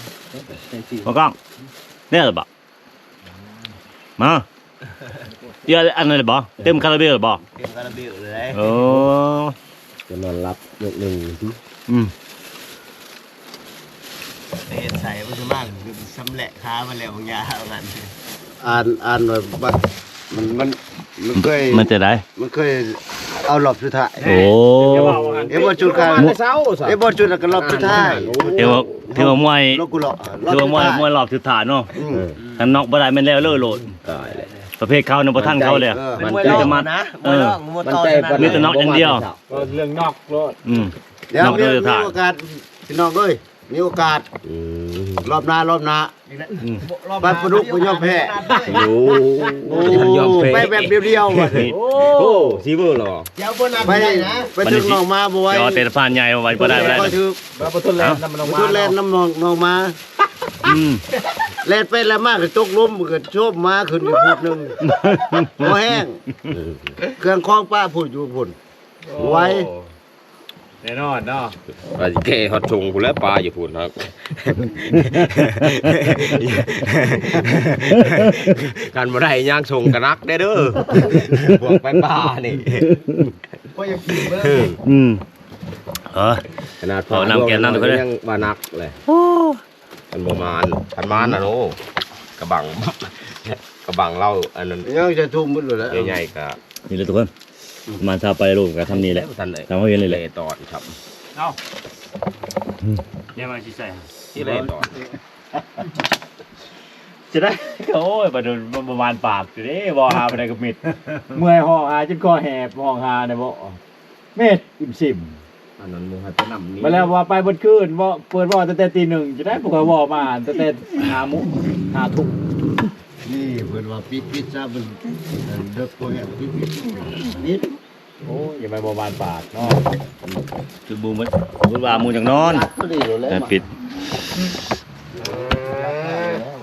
ບໍ່ກ້ອງ ແລ້ວບໍ່? ມາ ເອີ ອັນນັ້ນບໍ່? ເຕັມຄາລາເບວບໍ່? ເຕັມຄາລາເບວເລີຍ. ໂອ້ ຈະນອນຫຼັບຍົກໜຶ່ງ. ອືມ ໄປເຮັດໃສບໍ່ສະມານ ຊຳແຫຼະຄາມາແລ້ວ ບັກຢາເອົານັ້ນ. ອ່ານ ອ່ານວ່າບັດ ມັນ ມັນ ມັນເຄີຍ ມັນຈະໄດ້ ມັນເຄີຍເອົາລອບສຸດທ້າຍ. ໂອ້ ເອີ ບໍ່ຈຸດການ ເອີ ບໍ່ຈຸດການລອບສຸດທ້າຍ. ເອີ ຖືວ່າ ຖືວ່າມວຍ ຖືວ່າມວຍ ມວຍລອບສຸດທ້າຍເນາະ. ອືມ ຄັນນັອກບໍ່ໄດ້ແມ່ນແລ້ວເລີຍໂລດ. ຕາຍແລ້ວ ປະເພດເຂົານະບໍ່ທັນເຂົາແລ້ວ. ເອີ ມີແຕ່ນັອກ ເອີ ມີແຕ່ນັອກຢ່າງດຽວ. ເວົ້າເລື່ອງນັອກໂລດ. ອືມ ດຽວ ນັອກ ມີ ເດີ ມີໂອກາດ ພີ່ນ້ອງເອີຍ ມີໂອກາດ. ອືມ ລອບໜ້າ ລອບໜ້າ. ອືມ ປານປາດຸກບໍ່ຍອມແພ້. ໂອ້ ໂອ້ ບໍ່ຍອມແພ້ ໄປແບບດຽວໆ ບັດນີ້. ໂອ້ ຊີເວີເນາະ. ໄປ ໄປເຖິງໜອງມາບໍ່ໄຫວ. ເອົາແຕ່ສະພານໃຫຍ່ບໍ່ໄຫວ ບໍ່ໄດ້ ບໍ່ໄດ້. ບໍ່ທນແລ່ນນຳໜອງມາ ບໍ່ທນແລ່ນນຳໜອງ ໜອງມາ. ອືມ ແລ່ນໄປແລ່ນມາກໍຕົກລົມ ກໍໂຊບມາຂຶ້ນຢູ່ພຸ້ນໜຶ່ງ ບໍ່ແຮງ. ເຄື່ອງຂອງປະພຸ້ນຢູ່ພຸ້ນ ໄຫວ. ແນ່ນອນເນາະ ວ່າຊິແກ່ຮອດທົ່ງພຸ້ນແຫຼະ ປາຢູ່ພຸ້ນຄັບ. ຄັນບໍ່ໄດ້ຫຍັງສົ່ງກະໜັກແດ່ເດີ ພວກໄປປານີ້. ພວກຢາກກິນເບີ ອືມ ເອີ ຂະໜາດເອົານ້ຳແກ້ວນ້ຳ ເຂົາຍັງວ່າໜັກເລີຍ. ໂອ້ ມັນບໍ່ມານ ຄັນມານນະ ໂອ້ ກະບັງ ກະບັງເຫຼົ້າອັນນັ້ນ ຍັງຈະທຸ່ມໝົດແລ້ວ. ໃຫຍ່ໆ ກະ ນີ້ແຫຼະທຸກຄົນ ປະມານຊາວປາຍໂລ ກໍຊ່ຳນີ້ແຫຼະ ຊ່ຳເຮົາເຫັນນີ້ແຫຼະ. ຕອນຄັບ ເອົ້າ ອືມ ແນວວ່າຊິໃສ່ ຊິເລຕອນ ຈະໄດ້ ໂອ້ຍ ປາດຸກປະມານປາກຢູ່ເດ້ ບໍ່ຫາປານໃດກໍມິດ. ເມື່ອຍຮ້ອງຫາຈົນຄໍແຫບ ຮ້ອງຫາໄດ້ບໍ່ ເມັດອີ່ມຊິມ. ອັນນັ້ນໝູ່ໃຫ້ໄປນຳນີ້ ມາແລ້ວວ່າໄປເບິດຄືນ ເວົ້າ ເປີດເວົ້າຕັ້ງແຕ່ຕີໜຶ່ງ ຈະໄດ້ພວກຂ້ອຍເວົ້າມາຕັ້ງແຕ່ຫ້າໂມງ ຫ້າທຸ່ມ. ນີ້ເພິ່ນວ່າປິດ ປິດຊະ ມັນເດິກພໍແຮງ ປິດ ປິດ ປິດ. ໂອ້ຍ ຢ່າໄປບໍ່ບານປາກເນາະ ຈຸດໝູ່ມັນ ເພິ່ນວ່າໝູ່ຢາກນອນ ປິດ.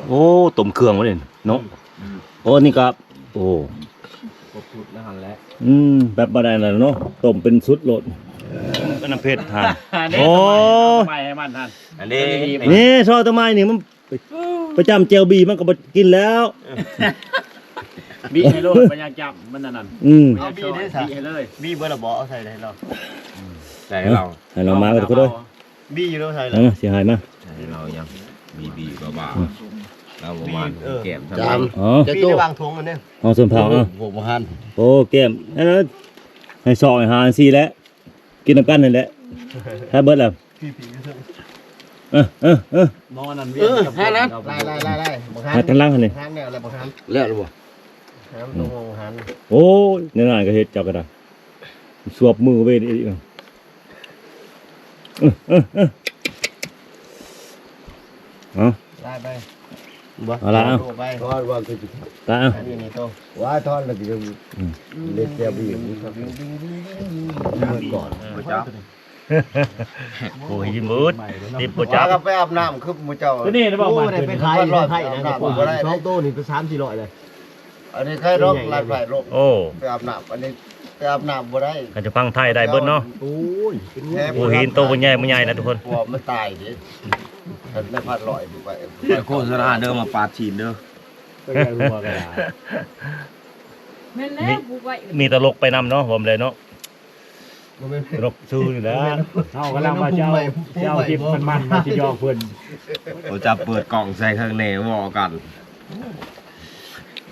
ໂອ້ ຕົ້ມເຄື່ອງວະນີ້ເນາະ. ໂອ້ ນີ້ກໍ ໂອ້ ຄົບຊຸດແລ້ວຫັ້ນແຫຼະ. ອືມ ແບບບໍ່ໄດ້ແລ້ວເນາະ ຕົ້ມເປັນຊຸດໂລດ ເປັນນ້ຳເຜັດຫັ້ນ. ໂອ້ ໃໝ່ໃຫ້ມັນຫັ້ນ ອັນນີ້ ນີ້ຊອຍໂຕໃໝ່ນີ້ມັນປະຈຳແຈ່ວບີມັນກໍບໍ່ກິນແລ້ວ. ບີໃຫ້ໂລດ ບໍ່ຢາກຈັບມັນອັນນັ້ນ. ອືມ ເອົາບີເດ້ຊະ ບີໃຫ້ເລີຍ. ບີເບິດລະບໍ່? ເອົາໃສ່ໄດ້ລະ ໃສ່ໃຫ້ລາວ ໃຫ້ລາວມາກໍໄດ້. ບີຢູ່ໃສລະ? ເອີ ຊິໃຫ້ມາ ໃຫ້ລາວຍັງ ບີ ບີບ້າໆ ລາວບໍ່ມາ ເອີ ແກ້ມ ສາມ ອໍ ບີໃນວາງຖົງອັນນີ້ ເອົາຊົນເຜົ່າ ເອີ ເອົາ ບໍ່ທັນ. ໂອ້ ແກ້ມ ເອີ ໃຫ້ຊອກໃຫ້ຫາຈັ່ງຊີ້ແຫຼະ ກິນນຳກັນຫັ້ນແຫຼະ ຖ້າເບິດແລ້ວ. ເອີ ເອີ ເອີ ມອງອັນນັ້ນ ເອີ ຫານັ້ນ ໄລ່ໆໆໆ ບໍ່ທັນ ຫາທາງຫຼັງຫັ້ນນີ້ ຫາແນວແລ້ວບໍ່ທັນ ແລ້ວບໍ່? ຫາຕົງຫ້ອງຫັນ. ໂອ້ຍ ແນວນັ້ນກໍເຮັດ ເຈົ້າກໍໄດ້ ສວບມືເວນອີກ. ເອີ ເອີ ເອີ ເອົາ ໄລ່ໄປ ບໍ່ ເອົາລະ ເອົາໄປ ທອດວ່າຄື ຕາ ອັນນີ້ນີ້ໂຕ ວ່າທອດແລ້ວຊິ ອືມ ເລັດແຈວບີ ມື້ກ່ອນ ບໍ່ຈັບ ໂອ້ຍ ໝົດ ຕິດບໍ່ຈັບ ວ່າກໍໄປອາບນ້ຳຄືໝູ່ເຈົ້າ ຕົວນີ້ນະ ບໍ່ ໂອ້ ມາ ໄດ້ໄປຂາຍຢູ່ໄທນະ ສອງໂຕນີ້ເປັນສາມສີ່ຮ້ອຍເລີຍ. ອັນນີ້ຂາຍດອກ ລາຍໄຟໂລກ ໂອ້ ໄປອາບນ້ຳ ອັນນີ້ ໄປອາບນ້ຳບໍ່ໄດ້ ກໍຈະຟັງໄທໄດ້ເບິດເນາະ. ໂອ້ຍ ເປັນແຮງ ໂອ້ ຫີນໂຕບໍ່ໃຫຍ່ບໍ່ໃຫຍ່ນະທຸກຄົນ ກລັວມັນຕາຍເດ້. ຄັນໄດ້ພັນຮ້ອຍໄປ ໂຄສະນາເດີ ມາປາດຊີ້ນເດີ. ໄປໄຫວ້ຫົວກໍໄດ້ ແມ່ນແລ້ວ ມີ ຜູ້ໄຫວ້ ມີຕະຫຼົກໄປນຳເນາະ ບໍ່ແມ່ນເນາະ. ບໍ່ແມ່ນ ຕະຫຼົກຊູນີ້ແຫຼະ ບໍ່ແມ່ນ ເຮົາກຳລັງວ່າຈະເອົາ ຈະເອົາຄລິບມັນໆ ມາຊິຢອກເພິ່ນ. ໂອ້ ຈັບເປີດກ້ອງໃສ່ຂ້າງແນ່ ເວົ້າກັນ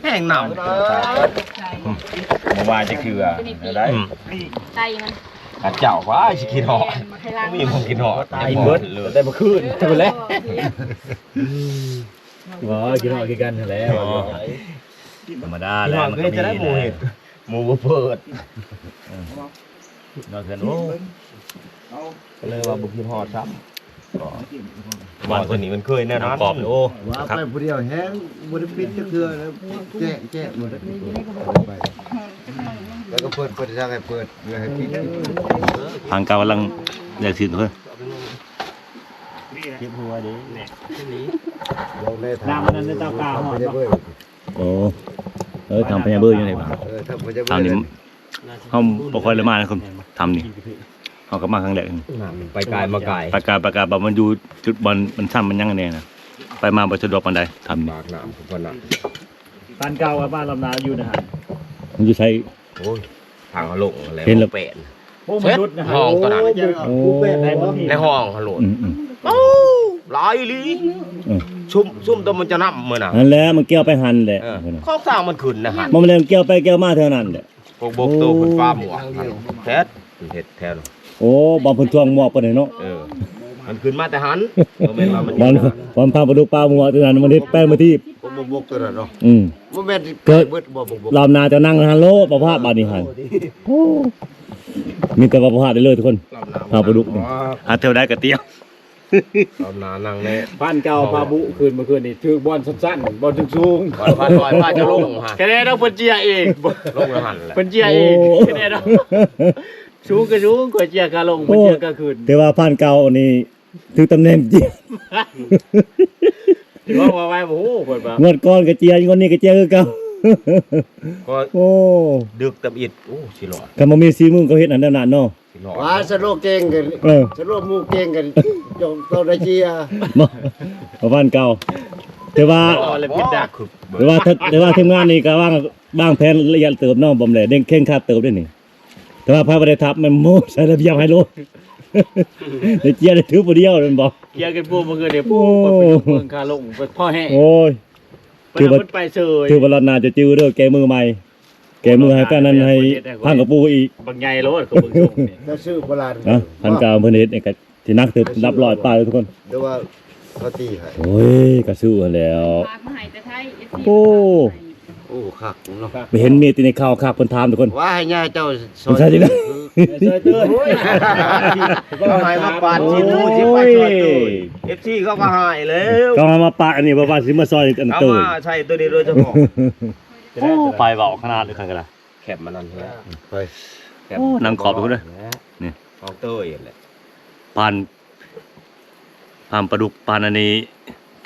ແຮງນຳ ບໍ່ວ່າຈັກເທື່ອ ແນວໃດ ອືມ ໄຕມັນ ຂ້າເຈົ້າວ່າຊິຄິດຮອດ ແມ່ນ ບໍ່ມີຜູ້ຄິດຮອດ ຕາຍເບິດ ແຕ່ເມື່ອຄືນພຸ້ນແຫຼະ. ບໍ່ ຄິດຮອດຄືກັນຫັ້ນແຫຼະ. ອໍ ທຳມະດາແຫຼະ ມັນກໍມີແຫຼະ ໝູ່ບໍ່ເປີດ ເອີ ນອນເຮືອນ ໂອ້ ກໍເລີຍວ່າບໍ່ຄິດຮອດຊ້ຳ. ບ້ານຄົນນີ້ມັນເຄີຍແນວນັ້ນ ກອບ ໂອ້ ວ່າໄປຜູ້ດຽວແຮງ ບໍ່ໄດ້ປິດຈັກເທື່ອ ແຈ້ງໆ ໝົດ ໄປ ແລ້ວກໍເປີດ ເປີດທາງໃຫ້ເປີດ ເພື່ອໃຫ້ປິດ. ທາງເກົ່າກຳລັງແລກຊິນເພິ່ນ ເຈັບຫົວເດ້ ນ້ຳອັນນັ້ນເຈົ້າກາຮອດບໍ່? ໂອ້ ເອີ ທາງພະຍາເບີຢູ່ໃນບ້ານ ເອີ ທາງພະຍາເບີ ທາງນີ້ເຮົາບໍ່ຄ່ອຍໄດ້ມານະ ທຳນີ້ ເຮົາກໍມາຄັ້ງແລກ ນ້ຳໄປກາຍມາກາຍ ໄປກາຍ ໄປກາຍ ບາດມັນຢູ່ຈຸດບ່ອນມັນຊ້ຳມັນຫຍັງແນ່ນະ ໄປມາບໍ່ສະດວກປານໃດ ທຳນີ້ ປາກນ້ຳພຸ້ນນະ. ທ່ານກ່າວວ່າບ້ານລຳນາຢູ່ໃນຫັ້ນ ມັນຢູ່ໃສ? ໂອ້ຍ ທາງເຮົາລົງແລ້ວ ເຫັນແລ້ວ ແປນ ໂອ້ ມັນຫຼຸດນະ ຫ້ອງຕົວນັ້ນ ໂອ້ ໃນຫ້ອງຫັ້ນໂລດ ອືມໆ ໂອ້ ຫຼາຍອີ່ຫຼີ ອືມ ຊຸມ ຊຸມຕົວມັນຈະນຳມື້ນະ ຫັ້ນແຫຼະ ມັນກ່ຽວໄປຫັ້ນແຫຼະ ເອີ ຂອງທາງມັນຂຶ້ນນະຫັ້ນ ບໍ່ແມ່ນແລ້ວ ມັນກ່ຽວໄປກ່ຽວມາແຖວນັ້ນແຫຼະ. ພວກບົກໂຕເພິ່ນປາໝວກຫັ້ນ ແທ້ເຫັນແຖວ ໂອ້ ບ່ອນເພິ່ນຖ່ວງໝວກປານໃດເນາະ ເອີ ມັນຂຶ້ນມາແຕ່ຫັ້ນ ບໍ່ແມ່ນວ່າມັນ ບ່ອນ ບ່ອນພາປາດຸກປາໝວກຕົວນັ້ນ ມັນເຮັດແປ້ງມາທີບ ພວກບົກໆ ຕົວນັ້ນເນາະ ອືມ ບໍ່ແມ່ນເກີດເບິດບໍ່ ບົກໆ ລອບໜ້າເຈົ້ານັ່ງຫັ້ນໂລດ ບໍ່ພາບບາດນີ້ຫັ້ນ ໂອ້ ມີແຕ່ວ່າບໍ່ພາບໄດ້ເລີຍທຸກຄົນ ລອບໜ້າ ພາປາດຸກນີ້ ຫາເທື່ອໃດກໍຕຽມ ລອບໜ້ານັ່ງແນ່ ພັນເກົ້າ ພາບຸ ຄືນເມື່ອຄືນນີ້ຖືກບ່ອນສັ້ນໆ ບ່ອນສູງໆ ພາ ພາ ພາຈະລົງຫາ ຄະແນນເອົາເພິ່ນເຈຍເອງ ລົງແລ້ວຫັ້ນແຫຼະ ເພິ່ນເຈຍເອງ ໂອ້ ຄະແນນເອົາ ສູງກໍສູງ ຂ້ອຍເຈຍກະລົງ ເພິ່ນເຈຍກະຂຶ້ນ ໂອ້ ແຕ່ວ່າພັນເກົ້ານີ້ ຖືກຕຳແໜ່ງເຈຍ ເວົ້າວ່າໄວ້ບໍ່ຮູ້ເພິ່ນວ່າ ງວດກ່ອນກໍເຈຍ ງວດນີ້ກໍເຈຍຄືເກົ່າ ກໍ ໂອ້ ດຶກຕຳອິດ ໂອ້ ຊິລອດ ຄັນບໍ່ມີສີມືກໍເຮັດອັນນັ້ນເນາະ ຊິລອດ ວ່າສະໂລເກັ່ງກັນ ເອີ ສະໂລໝູ່ເກັ່ງກັນ ຕ້ອງໄດ້ເຈຍ ບໍ່ ປະມານເກົ່າ ແຕ່ວ່າ ອໍ ແລ້ວຜິດດັກ ແຕ່ວ່າ ແຕ່ວ່າທີມງານນີ້ກໍວາງ ວາງແຜນລະຍະເຕີບເນາະ ບໍ່ແມ່ນເລັ່ງຄັດເຕີບເດ້ນີ້. ແຕ່ວ່າໃຜບໍ່ໄດ້ທັບ ແມ່ນໂມໃສ່ລະບຽບໃຫ້ໂລດ ໄດ້ເຈຍໄດ້ຖືຜູ້ດຽວແມ່ນບໍ່? ເຈຍກັນຜູ້ ມື້ຄືນນີ້ ໂອ້ ຜູ້ເບິ່ງຄາລົງ ພໍແຮງ ໂອ້ຍ ຖືວ່າ ໄປເຊີຍ ຖືວ່າລອດໜ້າຈະຈື່ເດີ ແກ້ມືໃໝ່ ແກ້ມືໃຫ້ປານນັ້ນ ໃຫ້ພັງກະປູອີກ ບັກໃຫຍ່ໂລດ ກໍເບິ່ງຊົງນີ້ ກໍຊື້ໂບລານ ນະ ພັນເກົ້າ ເພິ່ນເຮັດນີ້ກໍ ທີ່ໜັກເຕີບ ລະດັບຮ້ອຍປາຍເລີຍທຸກຄົນ ຫຼືວ່າເຂົາຕີໃຫ້ ໂອ້ຍ ກະສູ້ຫັ້ນແຫຼ້ວ ຝາກມາໃຫ້ແຕ່ໄທ ເອັຟຊີ ໂອ້ ໂອ້ ຄັກເນາະ ໄປເຫັນມີແຕ່ໃນຂ່າວຄັກ ເພິ່ນຖາມທຸກຄົນ ວ່າໃຫ້ຍ່າເຈົ້າຊ່ອຍ ເພິ່ນໃສ່ທີ່ນັ້ນ ຊ່ອຍເຕີ ເອົາໃຫ້ມາປາດຊີ້ນ ໂອ້ຍ ຊິໄປຊ່ອຍເຕີ ເອັຟຊີ ເຂົາກໍໃຫ້ແລ້ວ ເຂົາເອົາມາປາດອັນນີ້ ບໍ່ວ່າຊິມາຊ່ອຍອັນເຕີ ເອົາມາໃສ່ຕົວນີ້ໂດຍສະເພາະ ໂອ້ ໄປເວົ້າຂະໜາດເລີຍ ຄັນກໍໄດ້ ແຄບມັນນັ້ນແຫຼະ ໄປ ໂອ້ ນັ່ງຂອບຢູ່ພຸ້ນເດີ ນີ້ ຂອງເຕີຍຫັ້ນແຫຼະ ຜ່ານ ຜ່ານປາດຸກ ຜ່ານອັນນີ້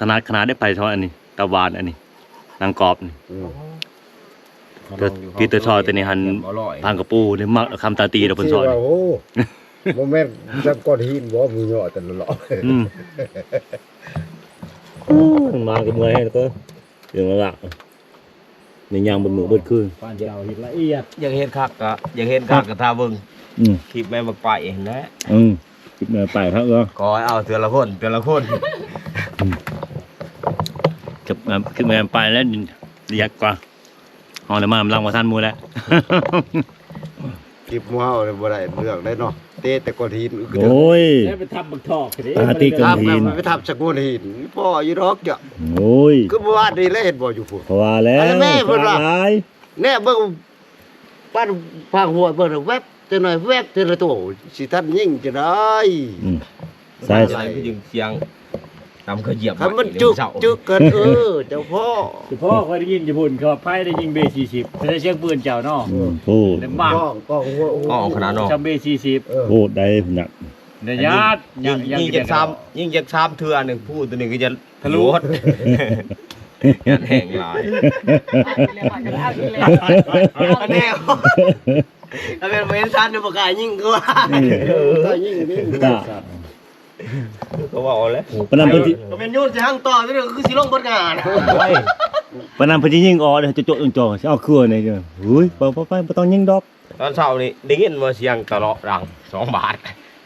ຖະໜາດຂະໜາດໄດ້ໄປເທົ່າອັນນີ້ ຕາຫວານອັນນີ້ ນັ່ງຂອບນີ້ ອືມ ແຕ່ ພີ່ແຕ່ຊອຍແຕ່ນີ້ຫັ້ນ ແຄບບໍ່ລອຍ ພັງກະປູນີ້ມັກຄຳຕາຕີດອກເພິ່ນຊອຍ ໂອ້ ບໍ່ແມ່ນຈຳກ້ອນຫີນບໍ່ ໝູເຍາະແຕ່ລະລອບ ອືມ ໂອ້ ມາກໍເມື່ອຍແຮງເກີນ ເລື່ອງລະລະ ນີ້ຍ່າງເບິດມື້ເບິດຄືນ ປານເຈົ້າເຮັດລະອຽດ ຢາກເຮັດຄັກກະ ຢາກເຮັດຄັກກະຖ້າເບິ່ງ ອືມ ຄລິບແມ່ບັກໄປຫັ້ນແຫຼະ ອືມ ຄລິບແມ່ໄປຄັກເນາະ ກໍເອົາເທື່ອລະຄົນ ເທື່ອລະຄົນ ອືມ ຄລິບແມ່ໄປແລ້ວ ຢາກກວ່າ ເຮົາໄດ້ມານຳຫຼັງບໍ່ທັນໝູ່ແລ້ວ ຄລິບໝູ່ເຮົານີ້ບໍ່ໄດ້ເລື່ອງໄດ໋ເນາະ ເຕະແຕ່ກ້ອນຫີນ ໂອ້ຍ ໄດ້ໄປທັບບັກທອກເດ້ ຕາຕິດກ້ອນຫີນ ໄປທັບສະໂກນຫີນ ພໍຢູ່ດອກເຈົ້າ ໂອ້ຍ ຄືມື້ວານນີ້ແຫຼະ ເຫັນບໍ່ຢູ່ພຸ້ນ ເພາະວ່າແລ້ວ ອັນນັ້ນແມ່ເພິ່ນວ່າ ຫຼາຍ ແນະເບິ່ງ ປານພາກຫົວເບິ່ງແວັບ ຈັກໜ້ອຍແວັບ ເທື່ອລະໂຕ ຊິທັນຍິງຈັ່ງໃດ ອືມ ສາຍ ສາຍຄືຈັ່ງສຽງ ຕຳເຂົາຢຽບ ຄັນມັນຈຶກ ຈຶກກັນ ເອີ ເຈົ້າພໍ່ ເຈົ້າພໍ່ ຂ້ອຍໄດ້ຍິນຢູ່ພຸ້ນ ເຂົາວ່າໃຜໄດ້ຍິງເບສີ່ສິບ ແຕ່ສຽງປືນເຈົ້າເນາະ ອືມ ໂອ້ ແລ້ວບັ້ງ ກ້ອງ ກ້ອງຫົວ ກ້ອງຂະໜາດເນາະ ຈຳເບສີ່ສິບ ເອີ ໂອ້ ໄດ້ໜັກ ໄດ້ຍາດ ຍິງ ຍິງຈັກສາມ ຍິງຈັກສາມເທື່ອໜຶ່ງ ຜູ້ຕົວໜຶ່ງກໍຈະທະລຸ ຍາດແຮງຫຼາຍ ເອົາອີກແລ້ວ ເອົາອີກແລ້ວ ເອົາອີກແລ້ວ ອັນແນວ ຖ້າແມ່ນບໍ່ເຫັນສັດນີ້ບໍ່ກ້າຍິງຄືວ່າ ເອີ ກ້າຍິງນີ້ ກ້າ ກໍເວົ້າແຫຼະ ປານນັ້ນເພິ່ນຊິ ກໍແມ່ນໂຍນຊິຫັງຕໍ່ ຄືຊິລົງເບິດງານ ປານນັ້ນເພິ່ນຊິຍິງອອກເດ້ ໂຈະໆ ຈ່ອງໆ ຊິເອົາຄືນີ້ ໂອ້ຍ ໄປໆ ບໍ່ຕ້ອງຍິງດອກ. ຕອນເຊົ້ານີ້ໄດ້ຍິນບໍ່ ສຽງຕະເລາະດັງສອງບາດ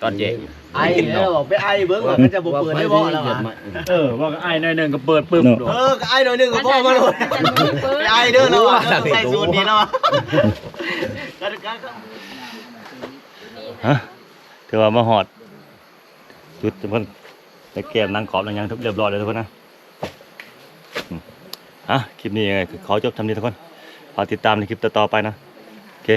ຕອນແຈ້ງ ໄອແລ້ວ ໄປໄອເບິ່ງວ່າເຂົາຈະບໍ່ເປີດໄດ້ບໍ່ລະວ່າ ເອີ ວ່າກໍໄອໜ້ອຍໜຶ່ງກໍເປີດປຶບ ເນາະ ໂດດ ເອີ ກໍໄອໜ້ອຍໜຶ່ງກໍພໍມາໂລດ ໄປໄອເດີລະວ່າ ໃສ່ສູດນີ້ລະວ່າ ຮະ ຖືວ່າມາຮອດຈຸດເພິ່ນໄດ້ແກ້ມນາງກອບນາງຫຍັງຮຽບຮ້ອຍແລ້ວທຸກຄົນນະ ອືມ ຮະ ຄລິບນີ້ຂໍຈົບສ່ຳນີ້ທຸກຄົນ ຝາກຕິດຕາມໃນຄລິບຕໍ່ໆໄປນະ ໂອເຄ.